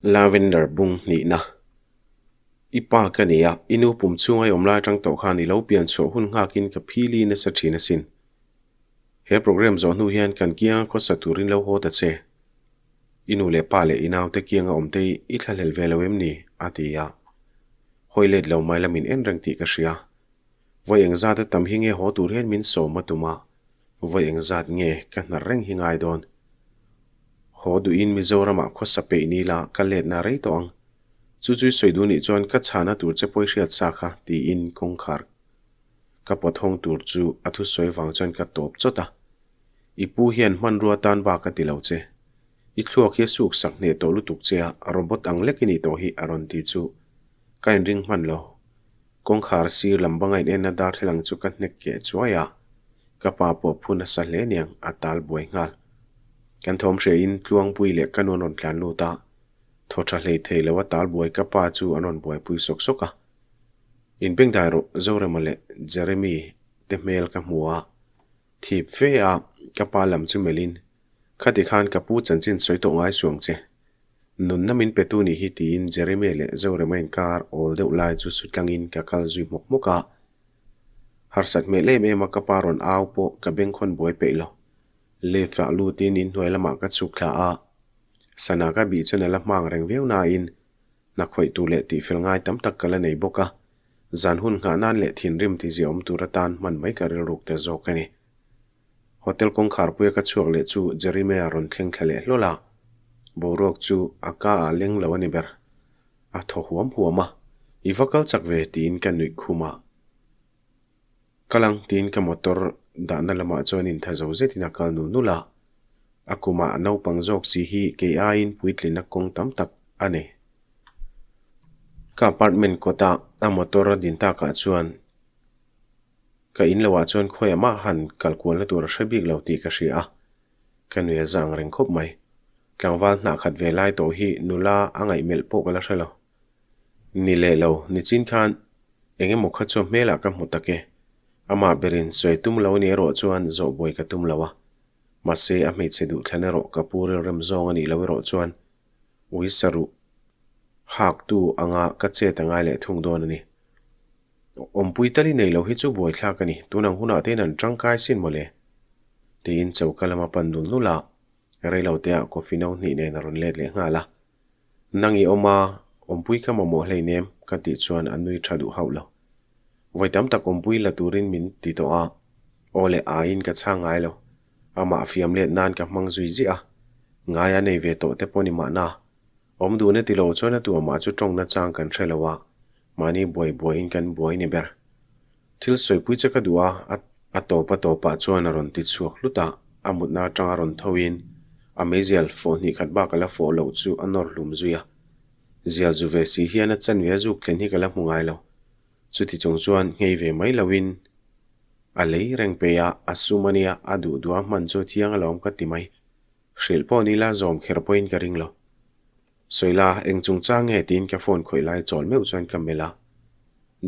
Lavender bung hnihna. I pa ka nei a, i nu pum chhunga i awm lai atang tawh khan i lo pian chhuah hun nghakin ka phili nasa thin asin. He program zawh hnu hian kan kianga khawsa turin lo haw ta che. I nu leh pa leh i naute kianga awm te i thlahlel ve lo em ni? a ti a. Hawi let lo mai la min en reng tih ka hria. Vawi engzat a tam hi nge haw tur hian min sawm a tum a, vawi engzat nge ka hnar reng hi ngai dawn. Haw duhin Mizoramah khawsa peih ni la ka letna rei tawh ang. Chu chu i sawi duh nih chuan ka chhana tur che pawi hriat sa kha tiin kawngkhar ka pawt hawng tur chu a thusawi vang chuan ka tawp chawt a. I pu hian hmanrua tan bak a ti lo che. I thluak hi a suk sak hneh tawh lutuk che a, robot ang lek i nih tawh hi a rawn ti chu ka inring hman lo. Kawngkhar sir lam banga in enna darthlalang chu ka hnek keh chuai a, ka pa pawh phu nasa hle niang a tal buai nghal. Kan thawm hria in Tluangpui leh ka nu an rawn tlan lut a, thaw tha hlei thei lo a tal buai ka pa chu an rawn buaipui sawk sawk a. In bengdai rawh Zorema leh Jeremy te hmel ka hmu a, thip fe a ka pa lam chu melh in, Khati khan ka pu chanchin sawi tawh ngai suang che. Nunna min petu nih hi tiin Jeremy leh Zorema inkar awl deuh lai chu sutlangin ka kal zui hmawk hmawk a. Harsat hmel em em a ka pa rawn au pawh ka bengkhawn buai peih lo. Lift ah lutin inhnuai lamah ka chhuk thla a. Sana ka bih chuan a la hmang reng viau nain hna khawih tur leh tihfel ngai tam tak ka la nei bawk a. Zan hun nghah nan leh thinrim tizia awm tur atan hman mai ka rilruk ta zawk a ni. Hotel kawngkharpuia ka chhuak leh chu Jeremia rawn thleng thla leh hlawl a, boruak chu a ka ah leng lo a ni ber. A thaw huam huam a, I va kal chak ve tiin ka nuih khum a. Kal ang tiin ka motor dahna lamah chuan intha zo zetin a kal nul nul a. A kumah naupang zawk si hi kei aiin puitlina kawng tam tak a nei. Ka apartment kawta a motor a din takah chuan Ka in loah chuan khawiah mah han kal kualna tur a hre bik lo tih ka hria a, ka nui a za ang reng khawp mai. Tlangval hnah khat ve lai tawh hi nula a ngaih melh pawh ka la hre lo. Ni leh lo, nichin khan eng emaw kha chu hmelah ka hmu tak e. Amah berin sawi tum lo ni erawh chuan zawh buai ka tum lo a. Mahse a hmeichhe duhthlan erawh ka pu rilrem zawng a nih loh erawh chuan ui saruh haktu anga ka chet a ngai leh thung dawn a ni. Awmpui tal i nei lo hi chu buaithlak a ni, tun ang hunah te hian an tangkai sin mawle. Tiin choka lama pan nul nul a, reilote ah coffee no hnih nen a rawn let leh nghal a. Nang i awm a, awmpui ka mamawh hleinem ka tih chuan a nui tha duh hauh lo. Vawi tam tak awmpui la turin min ti tawh a, aw leh aiin ka chhang ngai lo. Amah fiam let nan ka hmang zui ziah a, ngai a nei ve tawh te pawh ni mahna. Awm duhna ti lo chuan a tuamah chu tawngna chang kan hre lo a, Mahni buai buaiin kan buai ni ber. Thil sawipui che ka duh a, a tawp a tawpah chuan a rawn ti chhuak hlut a, a mutna atanga rawn thoin a meizial fawh hnih khat bak a la fawh loh chu a nawr hlum zui a. Zial zu ve si hian a chanve a zuk thlen hi ka la hmu ngai lo. Chuti chung chuan nghei ve mai loin a lei reng peih a, a sum a nia, a duh duh a hman chu thiang alawm ka ti mai. Hrilh pawh ni la zawm kher pawhin ka ring lo. Sawila, eng chungchang nge tiin ka phone khawih lai chawl meuh chuan ka melh a.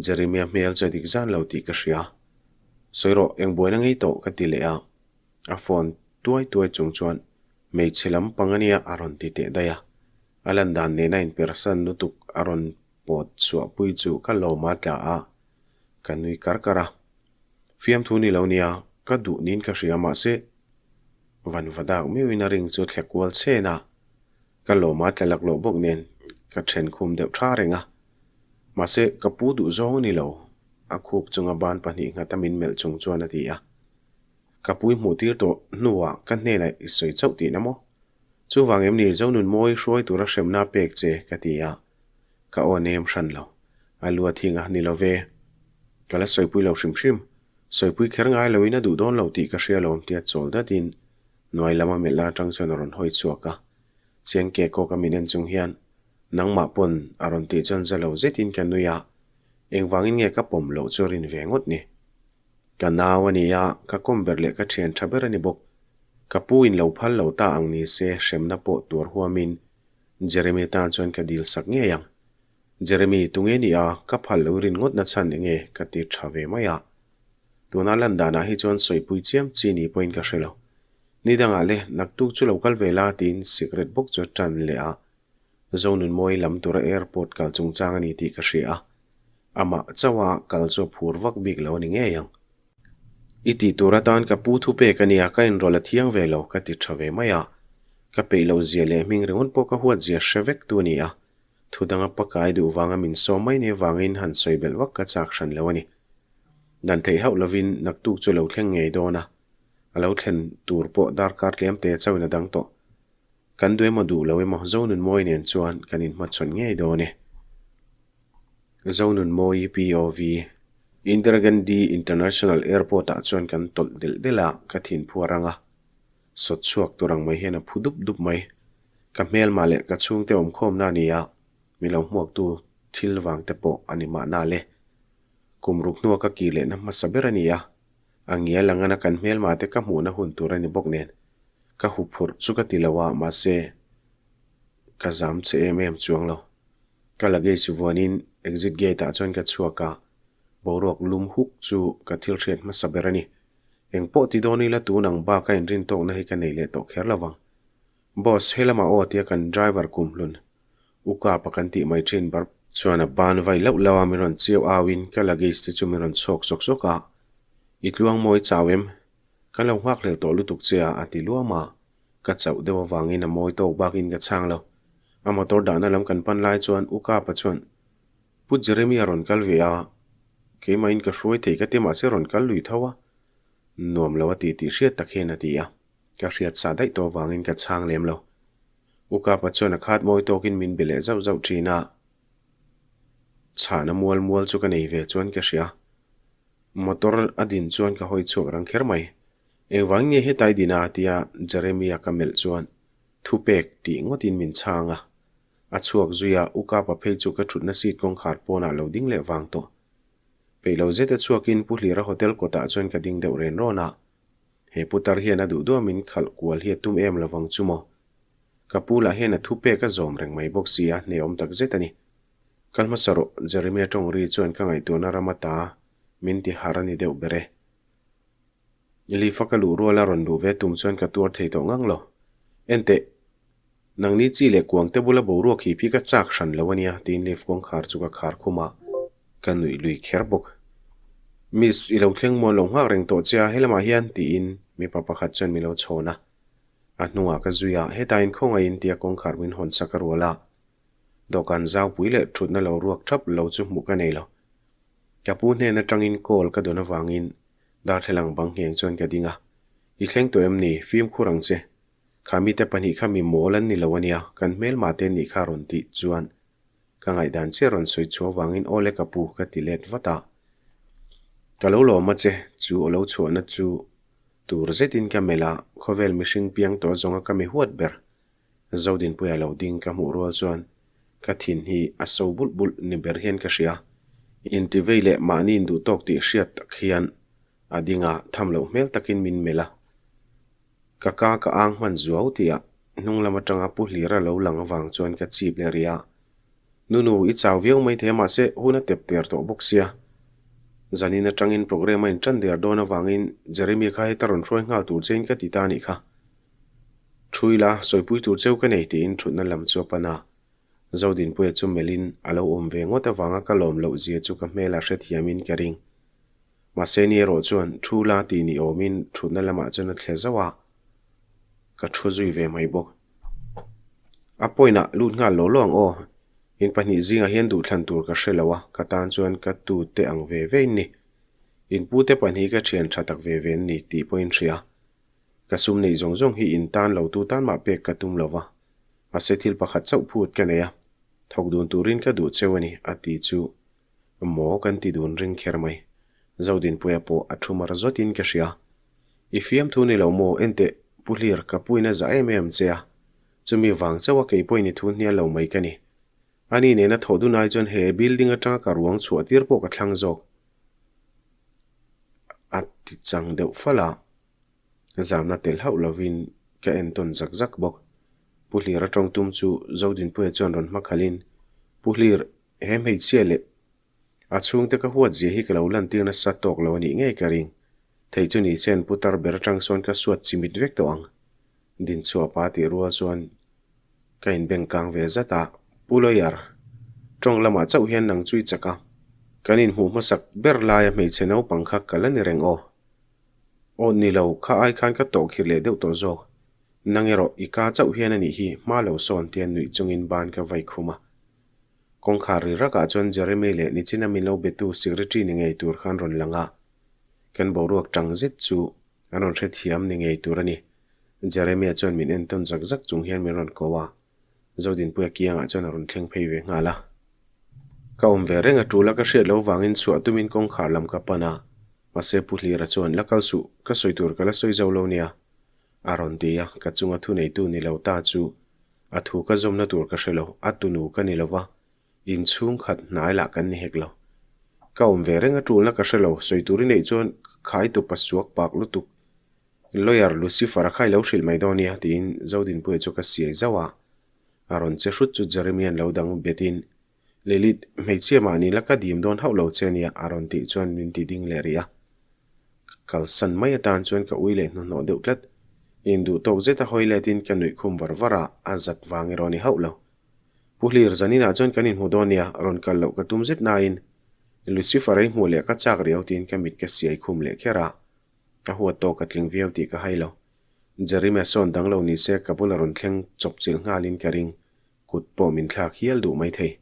Jeremia hmel chu a dik zan lo tih ka hria. Sawi rawh, eng buaina ngei tawh ka ti leh a. A phone tuai tuai chung chuan hmeichhe lam pang a nia a rawn ti teh daih a. A lan dan nena inpersan lutuk a rawn pawt chhuahpui chu ka lawm a tla a, ka nui kar kar a. Fiamthu ni lo nia, ka duh niin ka hria mahse van va dak meuhin a ring chu thle kual chhen a. Ka lawma tla laklawh bawk nen ka then khum deuh tha reng a. Mahse, ka pu duh zawng a ni lo, a khup chunga ban pahnih nghata min melh chung chuan a ti a. Ka pui hmuh tir tawh hnuah ka hnenah i sawi chauh tihna maw? Chuvang em ni Zonunmawi hruai tura hremna pek che ka ti a. Ka aw nem hran lo. A lu a thing a, ni lo ve. Ka la sawipui lo hrim hrim. Sawipui kher ngai loin a duh dawn lo tih ka hria lawm tia chawl datin Hnuai lama melh la atang chuan a rawn hawi chhuak a, Chiang ke kawk a min en chung hian nangmah pawn a rawn tih chuan za lo zetin ka nui a, engvangin nge ka pawm loh chu rin ve ngawt ni. Ka nau a ni a, ka kawm ber leh ka thian tha ber a ni bawk. Ka pu in lo phal lo ta ang ni se hremna pawh tuar huamin Jeremy tan chuan ka dil sak ngei ang. Jeremy tunge ni a, ka phal lo rin ngawt na chhan enge ka ti tha ve mai a. Tuna lan danah hi chuan sawipui chiam chi ni pawhin ka hre lo. Ni dangah le, naktuk chu lo kal ve la tiin sikret bawk chu a tan leh a. Zonunmawi lam tura airport kal chungchang a ni tih ka hria a, amah chauha kal chu a phur vak bik lo a ni ngei ang. I tih tur atan ka pu thu pek a nia, ka inrawlh a thiang ve lo, ka ti tha ve mai a. Ka peih loh zia leh hming ringawt pawh ka huat zia hre vek tu a ni a, thu danga pakai duh vanga min sawm mai ni avangin han sawi belh vak ka chak hran lo a ni. Dan theih hauh lovin naktuk chu lo thleng ngei dawn a, a lo thlen tur pawh darkar tlemte chauhin a dang tawh. Kan duh emaw duh lo emaw Zonunmawi nen chuan kan inhmachhawn ngei dawn e. Zonunmawi POV, Indira Gandhi International Airport ah chuan kan tawlh delh delh a, ka thin phu a rang a. Sawt chhuak tur ang mai hian a phu dup dup mai. Ka hmelmah leh ka chhungte awmkhawmna a ni a, mi lo hmuaktu thil vang te pawh a ni mahna le. Kum ruk hnua ka kir lehna hmasa ber a ni a, a ngial angana kan hmelmah te ka hmuhna hun tur a ni bawk nen. Ka huphurh chu ka ti lo a, mahse ka zam che em em chuang lo. Ka luggage vuanin exit gate ah chuan ka chhuak a, boruak lum huk chu ka thil hriat hmasa ber a ni. Eng pawh ti dawn ila tun ang bak a inrin tawkna hi ka nei leh tawh kher lo vang. Boss, he lamah aw tia kan driver kumhlun u kapa kan tih mai thin bar chuan a ban vai lauh lauh a min rawn chiau au in ka luggage te chu min rawn chhawk sawk sawk a, I tluang mawi chau em? Ka lo nghakhlel tawh lutuk che a, a ti luam a. Ka chauh deuh avangin a mawi tawk bakin ka chhang lo. A motor dahna lam kan pan lai chuan U Kapa chuan, Pu Jeremy a rawn kal ve a, keimahin ka hruai thei ka ti mahse rawn kal lui tho a, nuam lo a ti tih hriat tak hian a ti a. Ka hriat sa daih tawh avangin ka chhang lem lo. U Kapa chuan a khat mawi tawkin min be leh zauh zauh thin a. Chhahna mual mual chu ka nei ve chuan ka hria. Motor a din chuan ka hawi chhuak rang kher mai. Engvang nge hetai din a? tia Jeremy-a ka melh chuan thupek tih ngawtin min chhang a. A chhuak zui a, U Kapa phei chu ka thutna seat kawngkhar pawnah lo ding leh vang tawh. Peih lo zeta chhuakin Pu Hlira hotel kawtah chuan ka ding deuh ren rawn a. He putar hian a duh duh a min khalh kual hi a tum em lovang chu maw? Ka pu lah hian a thupek a zawm reng mai bawk si a, hneawm tak zet a ni. Kal hmasa rawh, Jeremia tawng ri chuan ka ngaihtuahna ram ata min ti har a ni deuh ber e. Lifa ka luh ruala rawn luh ve tum chuan ka tuar thei tawh ngang lo. Enteh, nangni chi leh kuang te bula boruak hip hi ka chak hran lo a nia, tiin lift kawngkhar chu ka khar khum a, ka nuih lui kher bawk. Miss, i lo thleng muan lo nghak reng tawh che a, helamah hian, tiin mipa pakhat chuan min lo chhawn a. A hnungah ka zui a, hetah inkhawngaihin tia kawngkhar min hawn sak a rual a. Dawhkan zaupui leh thutna lo ruak thap lo chu hmuh ka nei lo. Ka pu hnen atangin call ka dawn avangin darthlalang bang ngheng chuan ka ding a, I thleng tawh em ni? Fimkhur ang che. Kha mite pahnih kha mi mawl an ni lo ania, kan hmelmah te nih kha rawn tih chuan ka ngaihdan chiah rawn sawi chhuah avangin aw le ka pu ka ti let vat a. Ka lo lawm a che, chu aw lo chhuahna chu tur zetin ka melh a, khawvel mihring piang tawh zawnga ka mi huat ber. Zodinpuia lo ding ka hmuh rual chuan ka thin hi a so bulh bulh ni ber hian ka hria. Intivei leh mahni induh tawk tih hriat tak hian a ding a, tham loh hmel takin min melh a. Ka ka ka ang hman zuau tih ah hnung lam atanga Pu Hlira lo lang avang chuan ka chip leh rih a. Nunu, i chau viau mai thei a mahse hun a tep ter tawh bawk sia. Zanin atangin programme a intan der dawn avangin Jeremy kha heta rawn hruai nghal tur chein ka ti ta anih kha. Thu ila, sawipui tur cheu ka nei tiin thutna lam chu a pan a. Zodinpuia chu melhin a lo awm ve ngawt avanga ka lawm loh zia chu ka hmel a hrethiamin ka ring. Mahse ni erawh chuan thu la tih ni awmin thutna lamah chuan a thle zauh a, ka thu zui ve mai bawk. A point ah lut nghal law law ang aw, in pahnih zingah hian duhthlan tur ka hre lo a, ka tan chuan ka tute ang ve ve in ni. In pute pahnih ka thian tha tak ve ve an ni tih pawhin hria. Ka sum neih zawng zawng hi in tan lo tu tan mah pek ka tum lo va, mahse thil pakhat chauh phut ka nei a, thawk dun turin ka duh cheu a ni, a ti chu maw kan ti dun ring kher mai. Zodinpuia pawh a thu mar zawtin ka hria. I fiamthu ni lo maw, enteh Pu Hlir, ka puin a za em em che a, chumi vang chauh a kei pawhin i thu hnial lo mai ka ni. Ani nena thawh dun ai chuan he building atanga ka ruang chhuah tir pawh ka thlang zawk, a ti chang deuh fal a. Zamna tel hauh lovin ka en tawn zak zak bawk. Pu Hlir a tawng tum chu Zodinpuia chuan rawn hma khalhin, Pu Hlir, he hmeichhia leh a chhungte ka huat zia hi ka lo lantir nasa tawk lo a nih ngei ka ring. Thei chu ni chen pu tar ber atang sawn ka suat chimit vek tawh ang. Dinchhuah pa tih rual chuan. Ka inbeng kang ve zat a, Pu Lawyer, tawng lamah chauh hian nang chu i chak a, kan inhmuh hmasak ber laia hmeichhe naupang kha ka la ni reng aw. Aw ni lo, kha ai khan ka tawh khir leh deuh tawh zawk. Nang erawh i ka chauh hian a nih hi hma lo sawn tia nuih chungin ban ka vai khum a. Kawngkhar ri rakah chuan Jeremy leh nichina min lo betu secretary ni ngei tur khan rawn lang a. Kan boruak tang zet chu an rawn hrethiam ni ngei tur a ni. Jeremia chuan min entawn zak zak chung hian min rawn ko a, Zodinpuia kiangah chuan a rawn thleng phei ve nghal a. Ka awm ve reng a tul a, ka hriat loh vangin chhuah tumin kawngkhar lam ka pan a, mahse Pu Hlira chuan la kal suh, ka sawi tur ka la sawi zo lo nia, a rawn ti a, ka chunga thuneitu ni lo ta chu a thu ka zawmna tur ka hre lo, a tunu ka ni lo va, inchhung khat hnai lah kan ni hek lo. Ka awm ve reng a tulna ka hre lo, sawi tur i neih chuan khai tupa suak pak lutuk Lawyer Lucifer-a kha i lo hrilh mai dawn nia, tiin Zodinpuia chu ka siai zauh a. A rawn che hrut chu Jeremy-a'n lo dang betin, Lilith, hmeichhia mahni la ka dim dawn hauh lo che nia, a rawn tih chuan min ti ding leh rih a. Ka kalsan mai atan chuan ka ui leh hnuhnawh deuh tlat. Induh tawk zeta hawi letin ka nuih khum var var a, a zat vang erawh ni hauh lo. Pu Hlir, zaninah chuan kan inhmu dawn nia, rawn kal loh ka tum zet nain Lucifer-a i hmuh leh ka chak riau tiin ka mit ka siai khum leh kher a. A huat tawk ka tling viau tih ka hai lo. Jerry Mason dang lo ni se ka bula rawn thleng chawp chilh nghalin ka ring, kut pawh min thlak hial duh mai thei.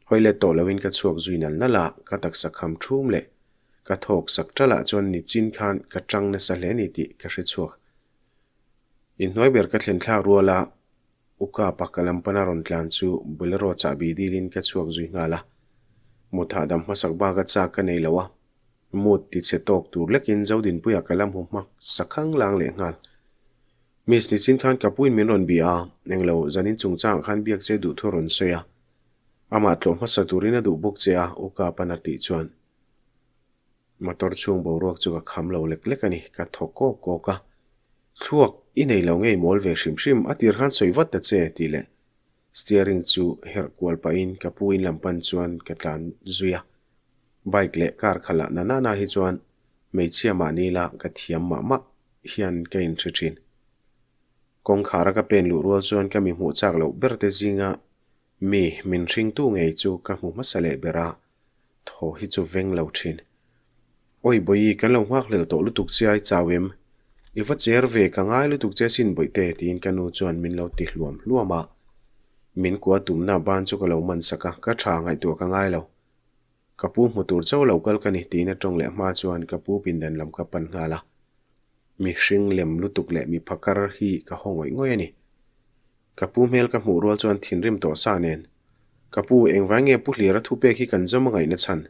Hawi let tawh loin ka chhuak zui nal nal a, ka taksa kham thum leh ka thawk sak ṭalah chuan nichin khan ka ṭang nasa hle ni tih ka hre chhuak. Inhnuai ber ka thlen thlak rual a, U Kapa ka lam pana rawn tlan chu Bolero chahbi dilin ka chhuak zui nghal a. Mut hahdam hmasak baka chak ka nei lo a, Mood ti chhe tawk tur lekin Zodinpuia ka la hmu hmak sakhang lang leh nghal. Miss nichin khan ka puin min rawn bia a, englo zanin chungchangah khan biak che duh thu a rawn sawi a. Amah tlawh hmasa turin a duh bawk che a, U Kapan a tih chuan motor chhung boruak chu ka kham lo lek lek a ni, ka thaw kawk kawk a. Thluak i nei lo ngei mawl ve hrim hrim, a tir khan sawi vat ta che tih leh steering chu herh kual pahin ka pu in lam pan chuan ka tlan zui a. Bike leh car kha lah na nana hi chuan hmeichhia mahni la ka thiam mah mah hian ka inhre thin. Kawngkhara ka pen luh rual chuan ka mi hmuh chak loh ber te zinga mi min hringtu ngei chu ka hmu hmasa leh ber a, thaw hi chu veng lo thin. Awi Bawihi kan lo nghakhlel tawh lutuk che ai chau em? I va cher ve ka ngai lutuk che sin Bawihte tiin ka nu chuan min lo ti hluam hluam a. Min kua tumna ban chu ka lo man sak a, ka tha ngaihtuah ka ngai lo. Ka pu hmu tur chauh lo kal ka ni tiin a tawng leh hma chuan ka pu pindan lam ka pan nghal a. Mihring lem lutuk leh mi phakar hi ka haw ngawih ngawih a ni. Ka pu hmel ka hmuh rual chuan thinrim tawh sa nen, Ka pu, engvai nge Pu Hlira thupek hi kan zawm a ngaihna chhan?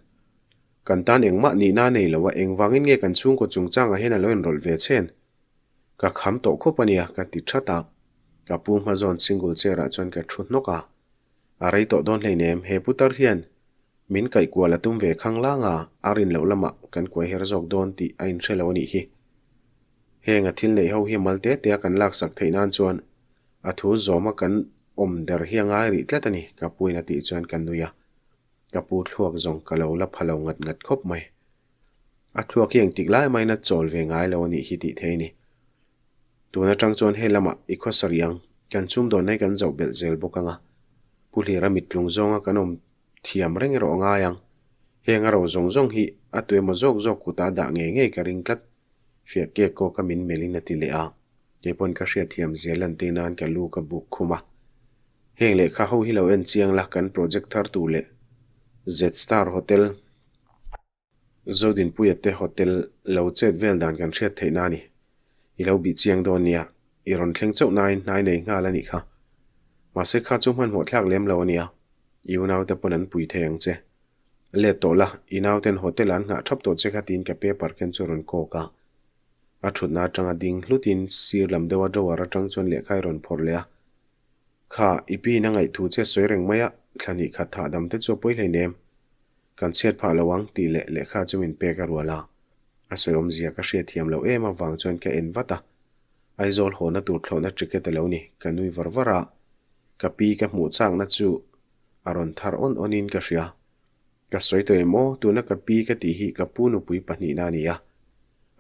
Kan tan engmah nihna a nei lo a, engvangin nge kan chhungkaw chungchangah hian a lo inrawlh ve chhen? Ka kham tawh khawp a nia, ka ti that a. Ka pu hma zawn single chair-ah chuan ka thu hnawk a. A rei tawh dawn hleinem, he putar hian min kaih kual a tum ve khang lang a, a rin loh lamah kan kuai her zawk dawn tih a inhre lo a nih hi. Heng a thil neih ho hi mal te te a kan laksak theih nan chuan a thu zawma kan awm der hi a ngai rih tlat a ni, ka puin a tih chuan ka nui a. Ka pu thluak zawng ka lo la pha lo ngat ngat khawp mai. A thluak hi engtik lai main a chawl ve ngai lo a nih hi tih thei a ni. Tun atang chuan he lamah i khawsa rih ang, kan chhumdawn hi kan zoh belh zel bawk ang a. Pu Hlira mittlung zawnga kan awm thiam reng erawh a ngai ang. Heng a ro zawng zawng hi a tu emaw zawk zawk kutah a dah ngei ngei ka ring tlat. Fiah kek kawka min melhin a ti leh a, keipawn ka hriatthiam zia lantir nan ka lu ka buk khum a. Heng lehkha ho hi lo en chiang la kan project thar tur leh Z-Star Hotel, Zodinpuia te hotel lo chet vel dan kan hriat theih na a ni. I lo bih chiang dawn nia, i rawn thleng chauh nain hnai nei nghal a nih kha. Mahse kha chu hmanhmawh thlak lem lo a nia, i unaute pawn an pui thei ang che. Let tawh la, i nauten hotel ah an nghah thap tawh che kha tiin ka paper ken chu a rawn kawk a. A thutna atanga ding hlutin sir lam deuha drawer atang chuan lehkha i rawn phawrh leh a. Kha, i piin a ngaihthu che sawi reng mai a, thla hnih khat hahdam te chu a pawi hleinem. Kan chhiat phah lo ang tih leh lehkha chu min pek a rual a. A sawi awmzia ka hriat thiam loh em avang chuan ka en vat a. Aizawl hawna tur thlawhna ticket a lo ni, ka nui var var a. Ka pi ka hmuh chakna chu a rawn thar awn awnin ka hria. Ka sawi tawh em aw, tuna ka pi ka tih hi ka pu nupui pahnihna a ni a.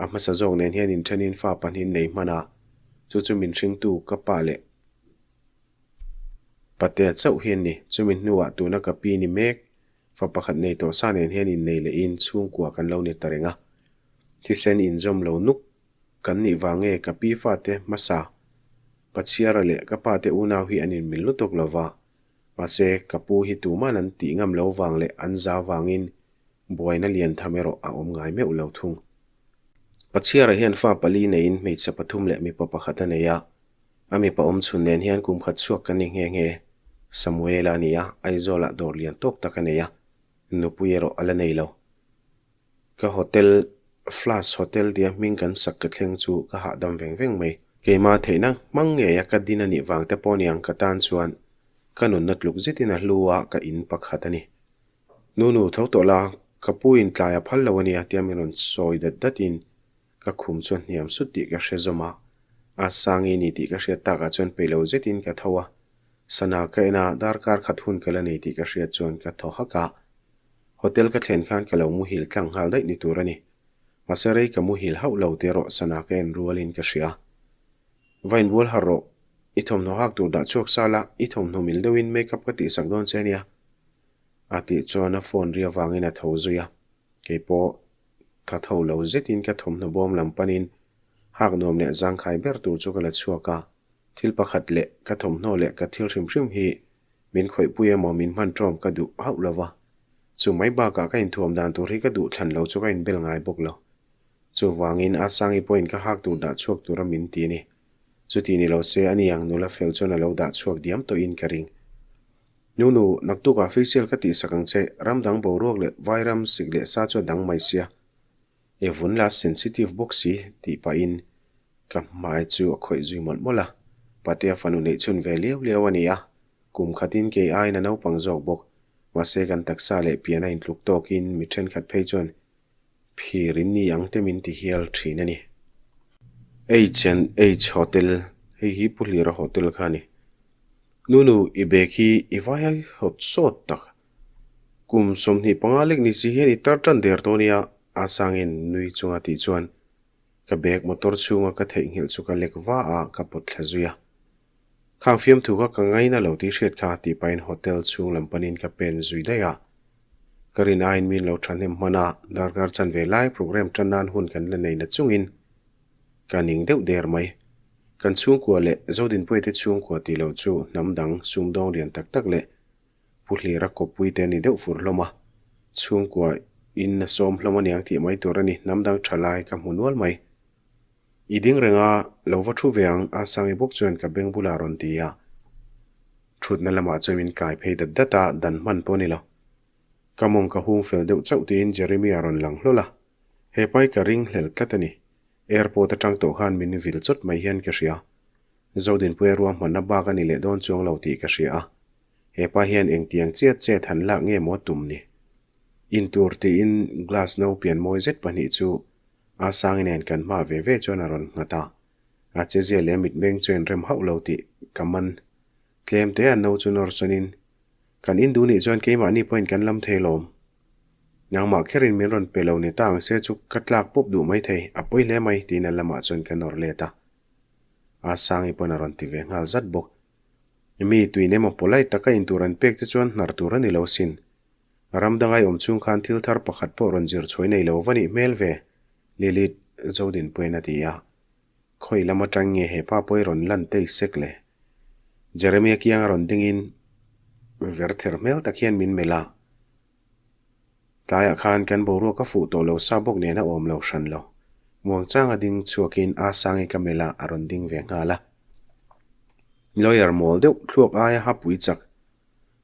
A hmasa zawk nen hian inthenin fa pahnih nei hman a, chu chu min hringtu ka pa leh. Patea chauh hi an ni. Chumi hnuah tuna ka pi ni mek, fa pakhat nei tawh sa nen hian innei lehin chhungkua kan lo ni ta reng a. Thisen inzawm lo nuk kan nih vang nge ka pi fate hmasa Pachiara leh ka pate unau hi an inmil lutuk lo va. Mahse, ka pu hi tuman an tih ngam lo vang leh an zau vangin buaina lian tham erawh a awm ngai meuh lo thung. Pachiara hian fa pali neiin hmeichhe pathum leh mipa pakhat a nei a, a mipa awm chhun nen hian kum khat chhuak kan ni nghe nghe. Samuela a ni a, Aizawlah dawr lian tawk tak a nei a, nupui erawh a la nei lo. Ka hotel, Flash Hotel tia hming kan sak ka thleng chu ka hahdam veng veng mai. Keimah theihna hmang ngeia ka din a nih vang te pawh niang ka tan chuan ka nunna tluk zetin a hlu a ka in pakhat a ni. Nunu tho tawh la, ka pu in tlai a phal lo a nia tia min rawn sawi dat dat in ka khum chu a hniam sut tih ka hre zawm a. A sangi ni tih ka hriat takah chuan peih lo zetin ka tho a. Sana ka en a, darkar khat hun ka la nei tih ka hriat chuan ka thaw hak a. Hotel ka thlen khan ka lo muhil tlang nghal daih ni tur a ni. Mahse rei ka muhil hauh lo tih erawh sana ka en rualin ka hria. Va inbual harh rawh, i thawmhnaw hak tur dah chhuak sa la, i thawmhnaw mil deuhin make up ka tihsak dawn che ania. A tih chuan a phone ri avangin a tho zui a. Kei pawh tha tho lo zetin ka thawmhnaw bawm lam panin hak nuam leh zangkhai ber tur chu ka la chhuak a. Thil pakhat leh ka thawmhnaw leh ka thil hrim hrim hi Min khawihpui emaw min hman ṭawm ka duh hauh lo va, chu mai bakah ka inthuam dan tur hi ka duh thlan lo chu ka inbel ngai bawk lo. Chuvangin a Sangi pawhin ka hak tur dah chhuak tura min ti a ni. Chuti ni lo se ani ang nula fel chuan a lo dah chhuak diam tawhin ka ring. Nunu, naktukah facial ka tihsak ang che, ram dang boruak leh vairam sik leh sa chu a dang mai sia. E vun la sensitive bawk si tih pahin ka hmai chu a khawih zui mawlh mawlh a. Patea fanu neih chhun ve liau liau a ni a, kum khatin kei aiin a naupang zawk bawk. Mahse kan taksa leh pian a intluk tawkin mi thenkhat phei chuan phir in ni ang te min ti hial thin a ni. H and H Hotel, hei hi Pu Hlira Hotel kha a ni. Nunu, i bag hi i vai hawt sawt tak. Kum 25 lek ni si hian i tar tan der dawn nia, a sangin nui chunga tih chuan ka bag motor chhunga ka theihnghilh chu ka lek va a, ka pawt thla zui a. Khang fiamthu kha ka ngaina lo tih hriat kha tih pahin hotel chhung lam panin ka pen zui daih a. Ka rin aiin min lo thahnem hman a, darkar chanve lai programme tan nan hun kan la nei na chungin ka ning deuh der mai. Kan chhungkua leh Zodinpuiate chhungkua tih loh chu hnam dang sumdawng lian tak tak leh Pu Hlira kawppui te a ni deuh fur hlawm a, chhungkua in a sawm hlawm a niang tih mai tur a ni, hnam dang tha lai ka hmu nual mai. I ding reng a, lo va thu ve ang, a Sangi bawk chuan ka beng bulah rawn ti a. Thutna lamah chuan min kai phei dat dat a, dan hman pawh a ni lo. Ka mawng ka hung fel deuh chauh tiin Jeremy a rawn lang hlawl a, he pai ka ring hlel tlat a ni. Airport atang tawh khan min vil chawt mai hian ka hria. Zodinpuia ruahmanna bak a ni leh dawn chuang lo tih ka hria a. Hepa hian engtiang chiat chet han lak nge maw tum ni? Intur tiin glass no pian mawi zet pahnih chu a Sangi nen kan hma ve ve chuan a rawn nghat a. A chezia leh a mitmeng chu inrem hauh lo tih ka man. Tlem te a no chu nawr sawnin, Kan in duh nih chuan keimahni pawhin kan lam thei lawm. Nangmah kherin min rawn pe lo ni ta ang se chu ka tlak pawp duh maithei, a pawi hle mai tiin a lamah chuan ka nawr let a. A Sangi pawn a rawn ti ve nghal zat bawk. Mi tuin emaw polite taka intur an pek che chuan hnar tur a ni lo sin. Ram dangai awm chung khan thil thar pakhat pawh rawn zir chhuai nei lo va nih hmel ve, Lilith Zodinpuiin a ti a. Khawi lam atang nge he pa pawh i rawn lan tei sek le? Jeremia kianga rawn dingin ver ther hmel tak hian min melh a. Tlaiah khan kan boruak a fuh tawh lo sa bawk nen a awm lo hran lo. Muangchanga ding chhuakin a Sangi ka melh a, a rawn ding ve nghal a. Lawyer mawl deuh thluak aia hapui chak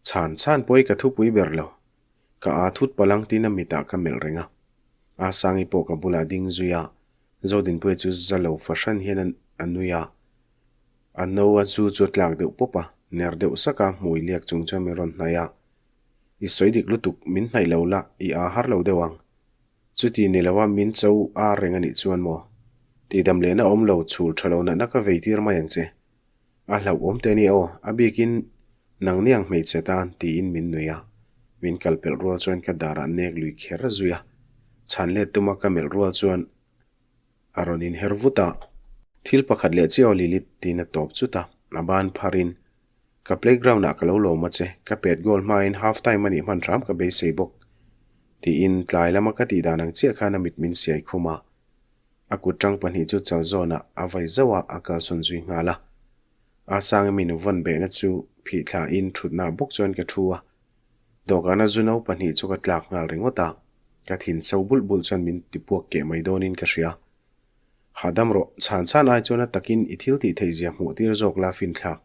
chhan chhan pawh hi ka thupui ber lo. Ka aa thut palang tin a mitah ka melh reng a. A Sangi pawh ka bulah ding zui a, Zodinpuia chu za lo fahran hian a nui a. A no a zu chu a tlak deuh pawp a, ner deuh sak a hmui liak chung chuan min rawn hnaih a. I sawi dik lutuk, min hnaih lo la, i aa har lo deuh ang. Chuti ni lo a min cho ar reng a nih chuan maw? Tihdam lehna awm lo, chhul tha lo natna ka vei tir mai ang che. A hlauhawm te ania aw, a bikin nang niang hmeichhe tan tiin min nui a. Min kal pelh rual chuan ka darah nek lui kher zui a. Chhan let tuma ka melh rual chuan a rawn inher vut a. Thil pakhat leh chiah aw Lilith tiin a tawp chut a, a ban pharin. Ka playground ah ka lo lawm a che, ka pet goal hmain half time a nih hman hram ka beisei bawk. Tiin tlai lama ka tih dan ang chiah khan a mit min siai khum a. A kut tang pahnih chu chal zawnah a vai zauh a, a kalsawn zui nghal a. A sang min vawn behna chu phih thlain thutna bawk chuan ka thu a. Dawhkana zu no pahnih chu ka tlak nghal ringawt a, ka thin chho bulh bulh chuan min tipuak keh mai dawnin ka hria. Hahdam rawh, chhan chhan ai chuan a takin i thil tih theih zia hmuh tir zawk la finthlak.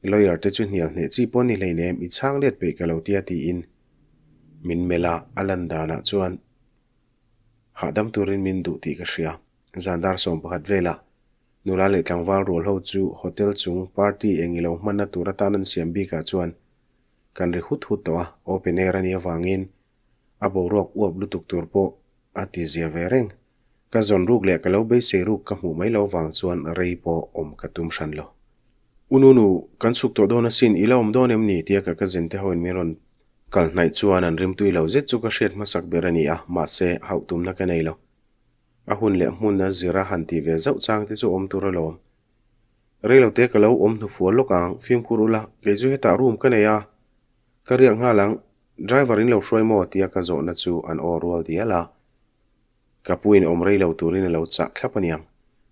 Lawyer te chu hnial hneh chi pawh ni hleinem i chhang let peih ka lo tia tiin min melh a, a lan danah chuan hahdam turin min duh tih ka hria. Zandar 11 velah nula leh tlangval rual ho chu hotel chung party eng i lo hmanna tur atan an siam bikah chuan kan ri hut hut tawh a, open air a nih avangin a boruak uap lutuk tur pawh a ti zia ve reng. Ka zawn ruk leh ka lo beisei ruk ka hmuh mai lo vang chuan rei pawh awm ka tum hran lo. U Nunu, kan chhuk tawh dawn asin, i la awm dawn em ni? tia ka cousin te hoin min rawn kal hnaih chuan an rimtui lo zet chu ka hriat hmasak ber a ni a, mahse hauh tumna ka nei lo. A hun leh hmun a zira han ti ve zauh chang te chu awm tur alawm. Reilote ka lo awm hnufual lawk ang, fimkhur ula, kei chu hetah room ka nei a, ka riak nghal ang, driver in lo hruai maw? tia ka zawhna chu an aw rual dial a. Ka pu in awm rei lo turin a lo chah thlap aniang.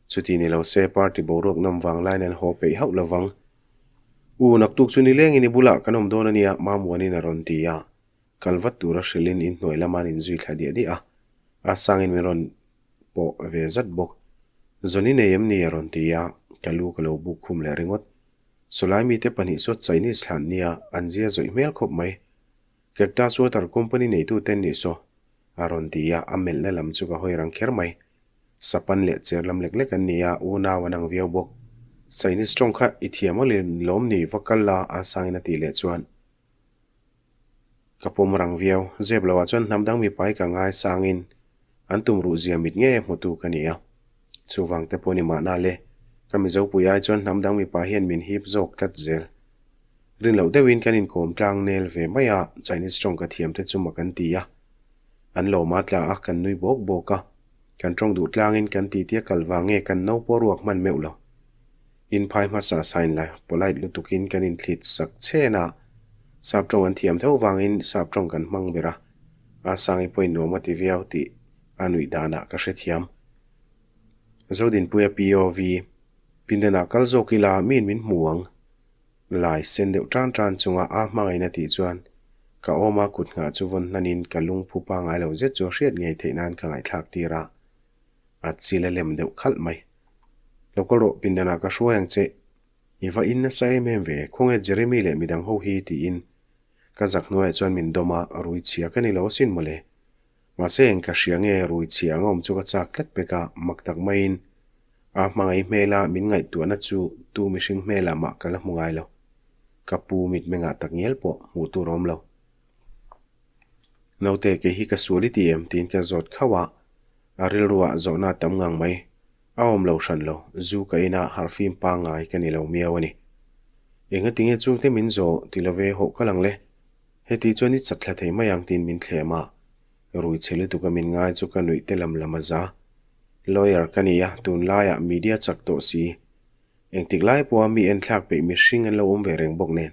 Chuti ni lo se party boruak nawm vang laiin an haw peih hauh lovang. U, naktuk chu nilengin i bulah kan awm dawn ania, Mamuanin a rawn ti a. Kal vat tura hrilhin inhnuai lama an inzui thla diah diah a. A sangin min rawn pawh ve zat bawk. Zawn i nei em ni? a rawn ti a, ka lu ka lo buk khum leh ringawt. Sawlai mite pahnih saw Chinese thlan nia, an zia zawih hmel khawp mai. Cactus Water Company neitute nih saw a rawn ti a, a melhna lam chu ka hawi rang kher mai. Sapan leh cher lam lek lek an ni a, unau an ang viau bawk. Chinese tawng kha i thiam a lawm ni va kal la a sangin a tih leh chuan ka pawm rang viau. Zep loah chuan hnam dang mipai ka ngai sangin an tum ruh zia mit ngei a hmutu ka ni a. Chuvang te pawh ni mahna le, ka Mizopui ai chuan hnam dang mipa hian min hip zawk tlat zel. Rin loh deuhin kan inkawm tlang nel ve mai a, Chinese tawng ka thiam te chu mak an ti a. An lawm a tla a, kan nui bawk bawk a. Kan tawng duh tlangin kan titi a kal vang nge kan no pawh ruak hman meuh lo. Inphai hmasa sign la polite lutukin kan inthlit sak chhen a, sap tawng an thiam tho vangin sap tawng kan hmang ber a, a sangi pawhin nuam a ti viau tih a nuih danah ka hrethiam. Zodinpuia POV, Pindanah kal zawk ila miin min hmu ang. Lai sen deuh tan tan chunga a hmangaihna tih chuan ka awma kut nghah chu vawn hnanin ka lungphu pangngai lo zet chu a hriat ngei theih nan ka ngaihthlak tir a, a chil a lem deuh khalh mai. Lo kal rawh, pindanah ka hruai ang che. I va in nasa em em ve, khawnge Jeremy leh midang ho hi tiin ka zak hnuaiah chuan min dawm a, rui chhia ka ni lo asin mawle. Mahse eng ka hria nge rui chhia anga awm chu ka chak tlat pek a, mak tak maiin a hmangaih hmela min ngaihtuahna chu tu mihring hmelah mah ka la hmu ngai lo. Ka pu mitmengah tak ngial pawh hmuh tur a awm lo. Naute kei hi ka sual i ti em? tiin ka zawt khauh a, a rilruah zawhna a tam ngang mai. A awm lo hran lo, zu ka ina harhfim pangngai ka ni lo miau a ni. Engatinge chungte min zawh ti love hawh kal ang le? Heti chuan i chat thla thei mai ang tiin min thlem a, rui chhe lutuk a min ngai chu ka nuih te lam lam a za. Lawyer ka ni a, tunlaiah media chak tawh si. Engtik lai pawha mi enthlak peih mihring an lo awm ve reng bawk nen,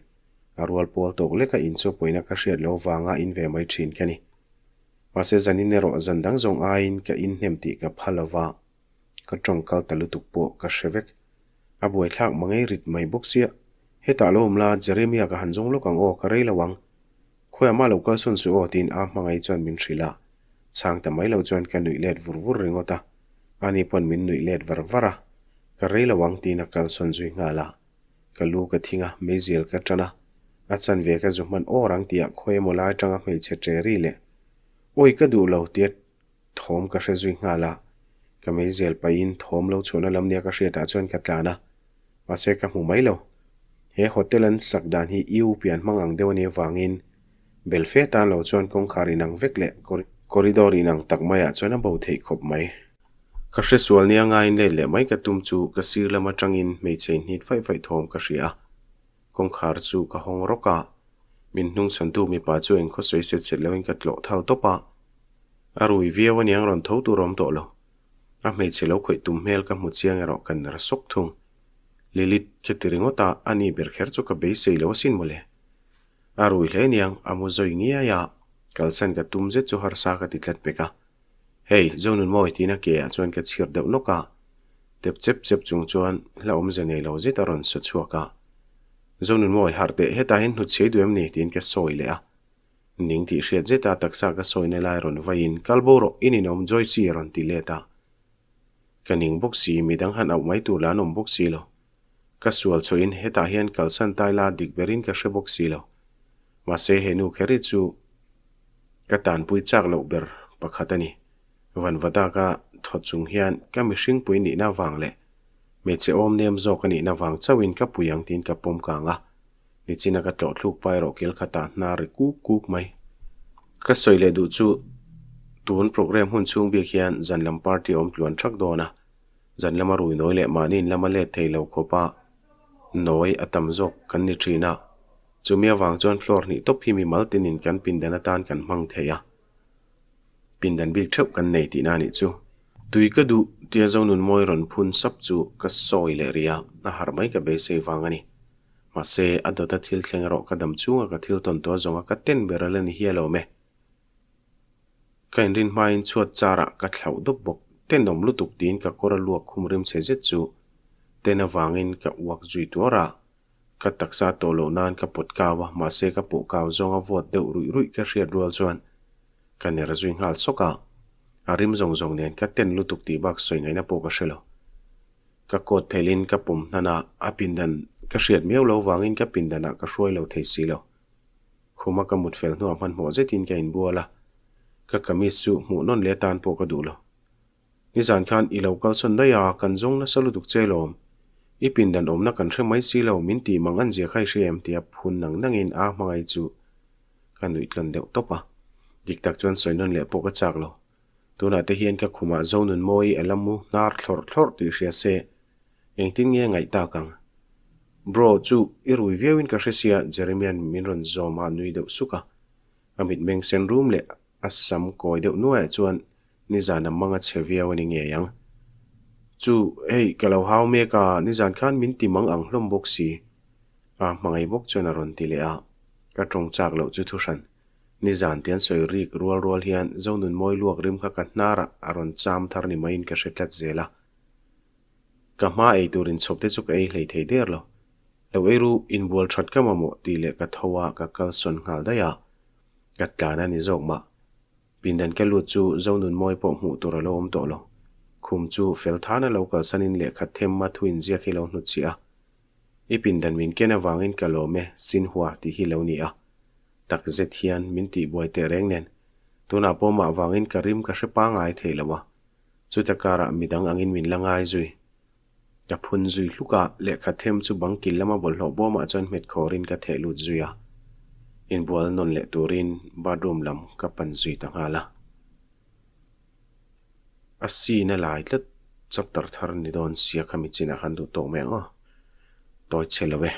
a rual pawl tawk leka inchawpawina ka hriat lo vanga in ve mai thin ka ni. Mahse zanin erawh zan dang zawng aiin ka inhnem tih ka pha lova, ka tawng kal ta lutuk pawh ka hre vek. A buaithlak mangei rit mai bawk sia. Hetah lo awm la, Jeremia ka han zawng lawk ang aw, ka rei lo ang. Khawiah mah lo kal sawn suh aw tiin a hmangaih chuan min hrilh a. Chhang ta mai lo chuan ka nuih let vur vur ringawt a. Ani pawn min nuih let var var a. Ka rei lo ang tiin a kal sawn zui nghal a. Ka lu ka thing a, meizial ka tan a. A chanve ka zu hman awr ang tihah khawi emaw lai atanga hmeichhe ṭe ri leh Awi ka duh lo tia thawm ka hre zui nghal a. Ka meizial pahin thawm lo chhuahna lam nia ka hriatah chuan ka tlan a. Mahse ka hmu mai lo. He hotel an sak dan hi EU pian hmang ang deuh a nih avangin bel fe tan lo chuan kawngkhar inang vek leh corridor inang tak maiah chuan a bo theih khawp mai. Ka hre sual nia ngaiin let leh mai ka tum chu ka sir lam atangin hmeichhe inhnit faih faih thawm ka hria a. Kawngkhar chu ka hawng rawk a, min hnungchhantu mipa chu engkhaw sawi set set loin ka tlawh thal tawp a. A rui viau aniang rawn tho tur a awm tawh lo. A hmeichhe lo khawih tum hmel ka hmu chiang erawh ka ner sawk thung. Lilith ka ti ringawt a, ani ber kher chu ka beisei lo asin mawle. A rui hle niang, a mu zawi ngiai a, kalsan ka tum zet chu harsa ka ti tlat pek a. Hei, Zonunmawi tiin a ke ah chuan ka chhir deuh nawk a, tep chep chep chung chuan hla awmze nei lo zet a rawn sa chhuak a. Zonunmawi harh teh, hetah hian hnutchhiai duh em ni? tiin ka sawi leh a. Ning tih hriat zeta taksa ka sawina lai rawn vaiin, Kal bo rawh, in inawm Joyce a rawn ti let a. Ka ning bawk si, midang han auh mai tur lah an awm bawk si lo. Ka sual chhuahin hetah hian kalsan tai la dik berin ka hre bawk si lo. Mahse he nu kher hi chu ka tanpui chak loh ber pakhat a ni. Vanvadaka thaw chung hian ka mihringpui nihna vang leh hmeichhe awm nem zawk a nihna vang chauhin ka pui ang tiin ka pawm kang a. Nichina ka tlawh thluk pa erawh kil khatah hna ri kuk kuk mai. Ka sawi leh duh chu tun program hun chhung bik hian zan lam party awm tluan thak dawn a, zan lama rui nawi leh mahni in lama let thei lo khawpa nawi a tam zawk kan ni thin a, chumi avang chuan floor hnih tawp hi mimal tinin kan pindan atan kan hmang thei a. Pindan bik theuh kan nei tihna a nih chu. Tui ka duh tia Zonunmawi rawn phun sap chu ka sawi leh rih a, a harh mai ka beisei vang a ni. Mahse, a dawta thil thleng erawh ka dam chunga ka thil tawn tuah zawnga ka ten ber a la ni hial awm e. Ka inrin hmain chhuat charah ka thlauh dawp bawk. Tenawm lutuk tiin ka kawr a luak khum rim chhe zet chu ten avangin ka uak zui tuar a. Ka taksa tawh loh nan ka pawt kau a, mahse ka pawh kau zawnga vawt deuh ruih ruih ka hriat rual chuan ka ner zui nghal sawk a. A rim zawng zawng nen ka ten lutuk tih bak sawi ngaihna pawh ka hre lo. Ka coat phelhin ka pawm hnan a, a pindan ka hriat miau lo vangin ka pindanah ka hruai lo thei si lo. Khuma ka mut fel hnuah hmanhmawh zetin ka inbual a, ka kamis chu hmuh nawn leh atan pawh ka duh lo. Nizan khan i lo kalsawn daih a, kan zawng nasa lutuk che lawm. I pindan awmna kan hre mai si lo, min tih mang an zia kha i hria em tia phun nang nangin a hmangaih chu ka nuih tlawn deuh tawp a. Dik tak chuan sawi nawn leh pawh ka chak lo. Tunah te hian ka khumah Zonunmawi a la mu hnar thlawrh thlawrh tih hria se, engtin nge ngaih tak ang? Bro, chu i rui viauin ka hre sia, Jeremia'n min rawn zawm a nui deuh suk a. A mitmeng sen rum leh a sam kawi deuh nuaiah chuan nizan a mang a chhe viau a ni ngei ang. Chu, hei, ka lo hau mek a, nizan khan min ti mang ang hlawm bawk si. A hmangaih bawk chuan a rawn ti leh a, ka tawng chak loh chu thuhran. Nizan te an sawi rik rual rual hian Zonunmawi luak rim kha ka hnarah a rawn cham thar ni maiin ka hre tlat zel a. Ka hma ei tur inchhawp te chu ka ei hlei thei der lo. Lo ei ru, inbual that ka mamawh tih leh ka tho a, ka kalsawn nghal daih a. Ka tlan a ni zawk mah. Pindan ka lut chu Zonunmawi pawh hmuh tur a lo awm tawh lo. Khum chu fel thana lo kalsanin lehkha them a thu inziak hi lo hnutchhiah a. I pindan min ken avangin ka lawm e, Sinhua tih hi lo ni a. Tak zet hian min tihbuai teh reng nen, tunah pawh mah vangin ka rim ka hre pangai thei lo a, chuta karah midang angin min la ngai zui. Ka phun zui hluk a, lehkha them chu bang kil lama bawlhhlawh bawmah chuan hmet khawrin ka theh lut zui a, inbual nawn leh turin bathroom lam ka pan zui ta nghal a. A scene a lai tlat chapter thar ni dawn sia kha mi chinah khan duh tawk mai ang aw. Tawi chhe lo e.